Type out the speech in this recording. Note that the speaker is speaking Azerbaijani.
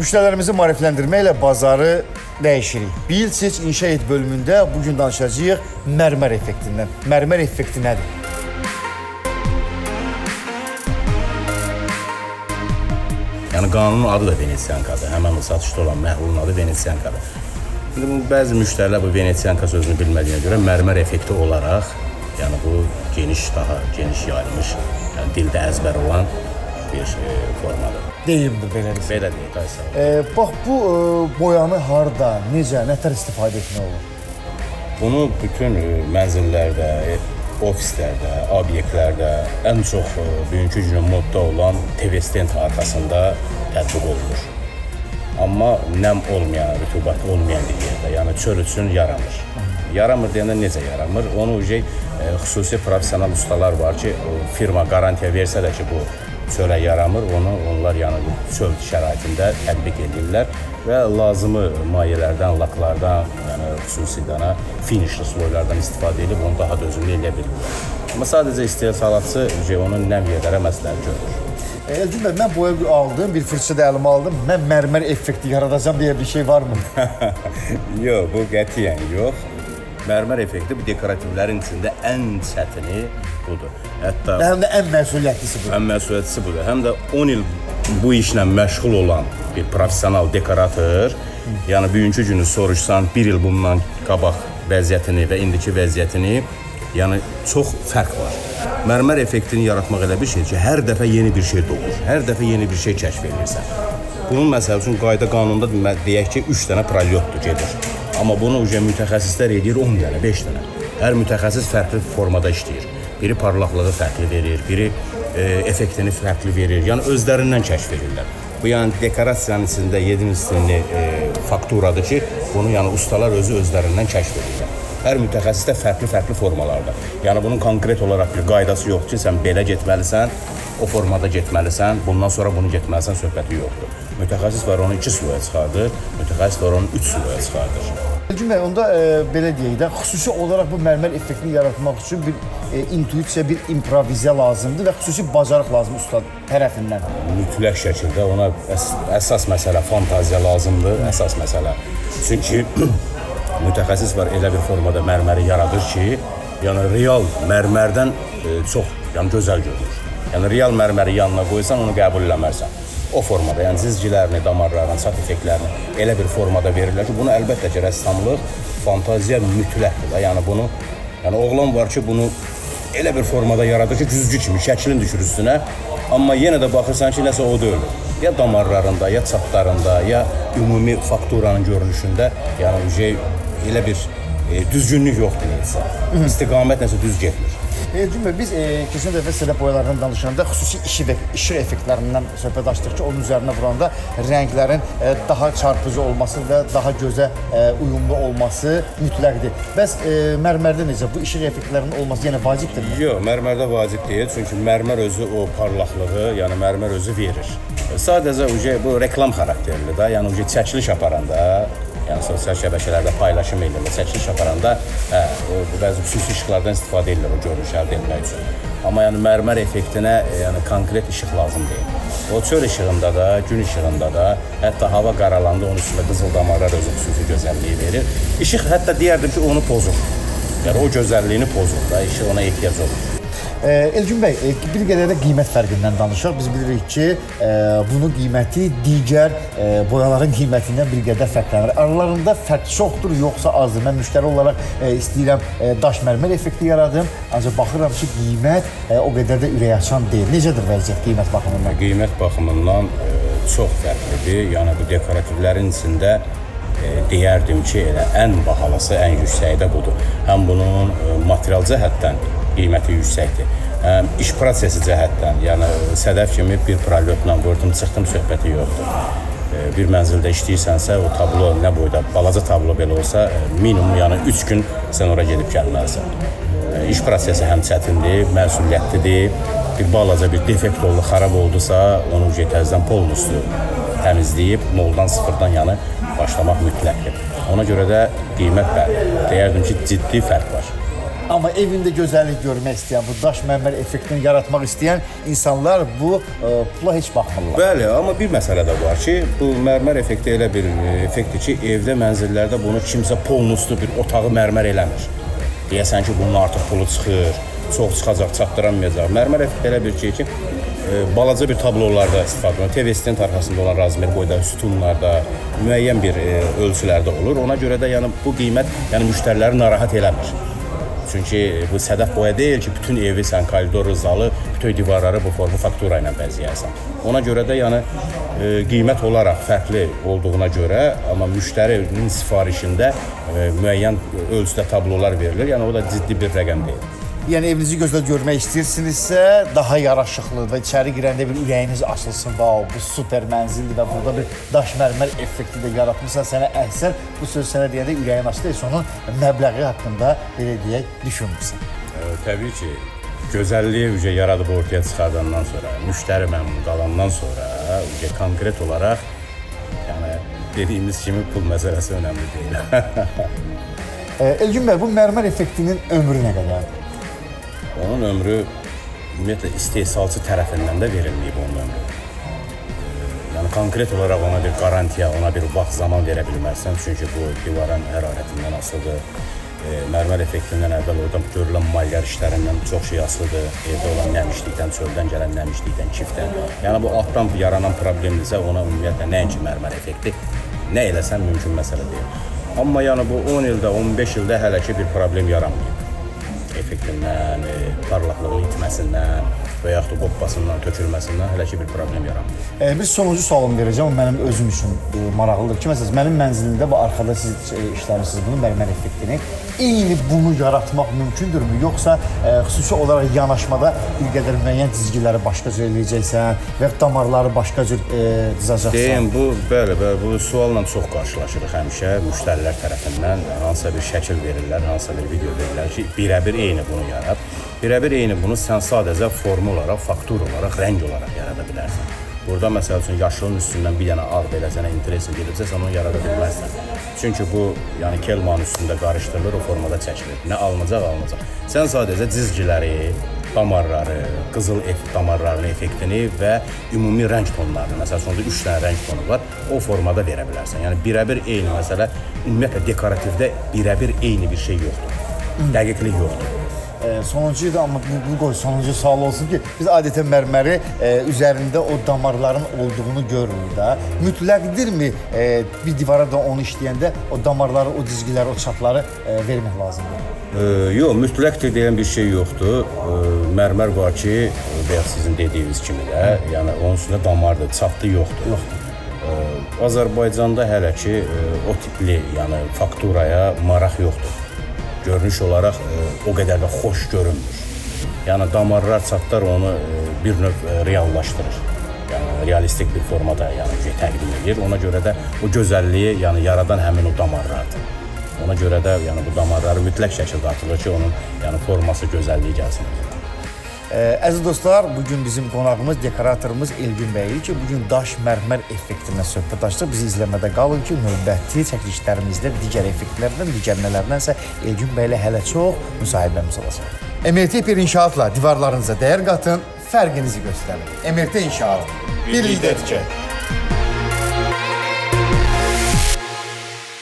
Müştərilərimizi maarifləndirməklə bazarı dəyişirik. Bil, seç, inşa et bölümündə bu gün danışacağıq mərmər effektindən. Mərmər effekti nədir? Yəni qanunun adı da Venesiyankadır. Həmin o satışda olan məhlulun adı Venesiyankadır. İndi bu bəzi müştərilər bu Venesiyanka sözünü bilmədiyinə görə mərmər effekti olaraq, yəni bu geniş, daha geniş yayılmış, yəni dildə əzbər olan bir formadır. Deyimdir belə desək. Belə deyək, ay sağ ol. Bax bu boyanı harda, necə, nətər istifadə etmək olur? Bunu bütün mənzillərdə, ofislərdə, obyektlərdə ən çox bugünkü günün modda olan TV stent arxasında tətbiq olunur. Amma nəm olmayan, rütubət olmayan bir yerdə, yəni çöl üçün yaramır. Yaramır deyəndə necə yaramır? Onu xüsusi professional ustalar var ki, firma qarantiya versə də ki, bu çölə yaramır, onu onlar yəni çöl şəraitində tətbiq edirlər və lazımı mayelərdən, laklardan, yəni xüsusi dana finişli sloylardan istifadə edib onu daha dözümlü eləyə bilirlər. Amma sadəcə istehsalatçı onun nəm yerlərə məsləhət görür. Elgün bəy, mən boya aldım, bir fırça da əlimə aldım. Mən mərmər effekti yaradacağam deyə bir şey varmı? Yox, bu qətiyyən yox. Mərmər effekti bu dekorativlərin içində ən çətini budur. Hətta həm də ən məsuliyyətlisi budur. Ən məsuliyyətlisi budur. Həm də 10 il bu işlə məşğul olan bir professional dekorator, yəni bugünkü günü soruşsan, bir il bundan qabaq vəziyyətini və indiki vəziyyətini, yəni çox fərq var. Mərmər effektini yaratmaq elə bir şey ki, hər dəfə yeni bir şey doğur, hər dəfə yeni bir şey kəşf edirsən. Bunun məsəl üçün qayda qanunda deyək ki, 3 dənə pralyotdur gedir. Amma bunu mütəxəssislər edir 10 dənə, 5 dənə. Hər mütəxəssis fərqli formada işləyir. Biri parlaqlığı fərqli verir, biri effektini fərqli verir. Yəni özlərindən kəşf edirlər. Bu yəni dekorasiyanın içində 7 stilli fakturadır ki, bunu yəni ustalar özü özlərindən kəşf edirlər. Hər mütəxəssis də fərqli-fərqli formalarda. Yəni bunun konkret olaraq bir qaydası yoxdur ki, sən belə getməlisən, o formada getməlisən, bundan sonra bunu getməlisən söhbəti yoxdur. Mütəxəssis var onu 2 sloya çıxardır, mütəxəssis var onu 3 sloya çıxardır. Elgün bəy, onda belə deyək də, xüsusi olaraq bu mərmər effektini yaratmaq üçün bir intuisiya, bir improviziya lazımdır və xüsusi bacarıq lazımdır usta tərəfindən. Mütləq şəkildə ona əsas məsələ fantaziya lazımdır, əsas məsələ. Çünki mütəxəssis var elə bir formada mərməri yaradır ki, yəni real mərmərdən çox yəni gözəl görünür. Yəni real mərməri yanına qoysan, onu qəbul eləməzsən. O formada, yəni cizgilərini, damarlarını, çat effektlərini elə bir formada verirlər ki, bunu əlbəttə ki, rəssamlıq, fantaziya mütləqdir. Yəni bunu, yəni oğlan var ki, bunu elə bir formada yaradır ki, güzgü kimi şəklin düşür üstünə, amma yenə də baxırsan ki, nəsə o deyil. Ya damarlarında, ya çatlarında, ya ümumi fakturanın görünüşündə, yəni elə bir düzgünlük yoxdur neysə. İstiqamət nəsə düz getmir. Elgün bəy, biz keçən dəfə sədəf boyalarından danışanda xüsusi işıq effektlərindən söhbət açdıq ki, onun üzərinə vuranda rənglərin daha çarpıcı olması və daha gözə uyumlu olması mütləqdir. Bəs mərmərdə necə? Bu işıq effektlərinin olması yenə vacibdirmi? Yox, mərmərdə vacib deyil. Çünki mərmər özü o parlaqlığı, yəni mərmər özü verir. Sadəcə bu reklam xarakterli də, yəni çəkiliş aparanda, yəni sosial şəbəkələrdə paylaşım edirlər, çəkiliş aparanda bəzi xüsusi işıqlardan istifadə edirlər o görünüşü əldə etmək üçün. Amma yəni mərmər effektinə yəni konkret işıq lazım deyil. O çöl işığında da, gün işığında da, hətta hava qaralanda onun üstündə qızıl damarlar özü xüsusi gözəlliyi verir. İşıq hətta deyərdim ki, onu pozur. Yəni o gözəlliyini pozur da, işıq ona ehtiyac olur. Elgün bəy, bir qədər də qiymət fərqindən danışaq. Biz bilirik ki, bunun qiyməti digər boyaların qiymətindən bir qədər fərqlənir. Aralarında fərq çoxdur, yoxsa azdır? Mən müştəri olaraq istəyirəm daş mərmər effekti yaradım, ancaq baxıram ki, qiymət o qədər də ürəkaçan deyil. Necədir vəziyyət qiymət baxımından? Qiymət baxımından çox fərqlidir. Yəni bu dekorativlərin içində deyərdim ki, elə ən bahalısı, ən yüksəyi də budur. Həm bunun material cəhətdən qiyməti yüksəkdir. Həm iş prosesi cəhətdən, yəni sədəf kimi bir pralyotla vurdum, çıxdım söhbəti yoxdur. Bir mənzildə işləyirsənsə, o tablo nə boyda, balaca tablo belə olsa, minimum yəni 3 gün sən ora gedib gəlməlisən. İş prosesi həm çətindir, məsuliyyətlidir. Bir balaca bir defekt oldu, xarab oldusa, onu təzədən polnuslu təmizləyib, noldan, sıfırdan yəni başlamaq mütləqdir. Ona görə də qiymət bəli, deyərdim ki, ciddi fərq var. Amma evində gözəllik görmək istəyən, bu daş mərmər effektini yaratmaq istəyən insanlar bu pula heç baxmırlar. Bəli, amma bir məsələ də var ki, bu mərmər effekti elə bir effektdir ki, evdə, mənzillərdə bunu kimsə polnuslu bir otağı mərmər eləmir. Deyəsən ki, bunun artıq pulu çıxır, çox çıxacaq, çatdıramayacaq. Mərmər effekti elə bir şey ki, balaca bir tablolarda istifadə olunur. TV stent arxasında olan razmer boyda, sütunlarda, müəyyən bir ölçülərdə olur. Ona görə də yəni bu qiymət yəni müştəriləri narahat eləmir. Çünki bu sədəf boya deyil ki, bütün evi sən koridoru, zalı, bütün divarları bu formu faktura ilə bəzəyərsən. Ona görə də yəni qiymət olaraq fərqli olduğuna görə, amma müştərinin sifarişində müəyyən ölçüdə tablolar verilir. Yəni o da ciddi bir rəqəm deyil. Yəni evinizi gözəl görmək istəyirsinizsə, daha yaraşıqlı və içəri girəndə bir ürəyiniz açılsın. Vau, bu super mənzildir və burada bir daş mərmər effekti də yaratmısan, sənə əhsən. Bu söz sənə deyəndə ürəyin açılır, heç onun məbləği haqqında belə deyək, düşünmürsən. Təbii ki, gözəlliyi ücə yaradıb ortaya çıxardandan sonra, müştəri məmnun qalandan sonra, ücə konkret olaraq, yəni dediyimiz kimi pul məsələsi önəmli deyil. Elgün bəy, bu mərmər effektinin ömrü nə qədərdir? Onun ömrü ümumiyyətlə istehsalçı tərəfindən də verilməyib onun ömrü. Yəni konkret olaraq ona bir qarantiya, ona bir vaxt zaman verə bilməzsən. Çünki bu divarın hərarətindən asılıdır. Mərmər effektindən əvvəl orada görülən malyar işlərindən çox şey asılıdır. Evdə olan nəmişlikdən, çöldən gələn nəmişlikdən, kifdən. Yəni bu altdan yaranan problemdirsə ona ümumiyyətlə nəinki mərmər effekti, nə eləsən mümkün məsələ deyil. Amma yəni bu 10 ildə, 15 ildə hələ ki bir problem yaranmayıb. Effektindən, parlaqlığın itməsindən və yaxud da qoppasından, tökülməsindən hələ ki bir problem yaranmır. Bir sonuncu sualımı verəcəm, o mənim özüm üçün maraqlıdır ki, məsələn, mənim mənzilimdə bu arxada siz işləmişsiniz bunu, mərmər effektini. Eyni bunu yaratmaq mümkündürmü? Yoxsa xüsusi olaraq yanaşmada bir qədər müəyyən cizgiləri başqa cür eləyəcəksən və yaxud damarları başqa cür cızacaqsan? Deyim, bu, bəli, bəli, bu sualla çox qarşılaşırıq həmişə müştərilər tərəfindən. Hansısa bir şəkil verirlər, hansısa bir video verirlər ki, birəbir eyni bunu yarat. Birəbir eyni bunu sən sadəcə formu olaraq, faktur olaraq, rəng olaraq yarada bilərsən. Burada məsəl üçün yaşılın üstündən bir dənə ağ belə sənə interesin gelibsə, sən onu yarada bilməzsən. Çünki bu, yəni kelmanın üstündə qarışdırılır, o formada çəkilir. Nə alınacaq, alınacaq. Sən sadəcə cizgiləri, damarları, qızıl damarlarının effektini və ümumi rəng tonlarını, məsəl üçün, onda 3 dənə rəng tonu var, o formada verə bilərsən. Yəni birəbir eyni məsələ, ümumiyyətlə dekorativdə birəbir eyni bir şey yoxdur. Dəqiqlik yoxdur. Sonuncuyu da, amma bu qoy sonuncu sual olsun ki, biz adətən mərməri üzərində o damarların olduğunu görürük da. Mütləqdirmi bir divara da onu işləyəndə o damarları, o cizgiləri, o çatları vermək lazımdır? Yox, mütləqdir deyən bir şey yoxdur. Mərmər var ki, bayaq sizin dediyiniz kimi də, yəni onun üstündə damardır, çatdı yoxdur. Yoxdur. Azərbaycanda hələ ki o tipli, yəni fakturaya maraq yoxdur. Görünüş olaraq o qədər də xoş görünmür. Yəni damarlar, çatlar onu bir növ reallaşdırır. Yəni realistik bir formada yəni təqdim edir. Ona görə də o gözəlliyi yəni yaradan həmin o damarlardır. Ona görə də yəni bu damarları mütləq şəkildə atılır ki, onun yəni forması, gözəlliyi gəlsin. Əziz dostlar, bugün bizim qonağımız, dekoratorumuz Elgün bəy idi ki, bugün daş mərmər effektindən söhbət açdıq. Bizi izləmədə qalın ki, növbəti çəkilişlərimizdə digər effektlərdən, digər nələrdənsə Elgün bəylə hələ çox müsahibəmiz olacaq. MRT bir inşaatla divarlarınıza dəyər qatın, fərqinizi göstərin. MRT İnşaat, birlikdə tikək.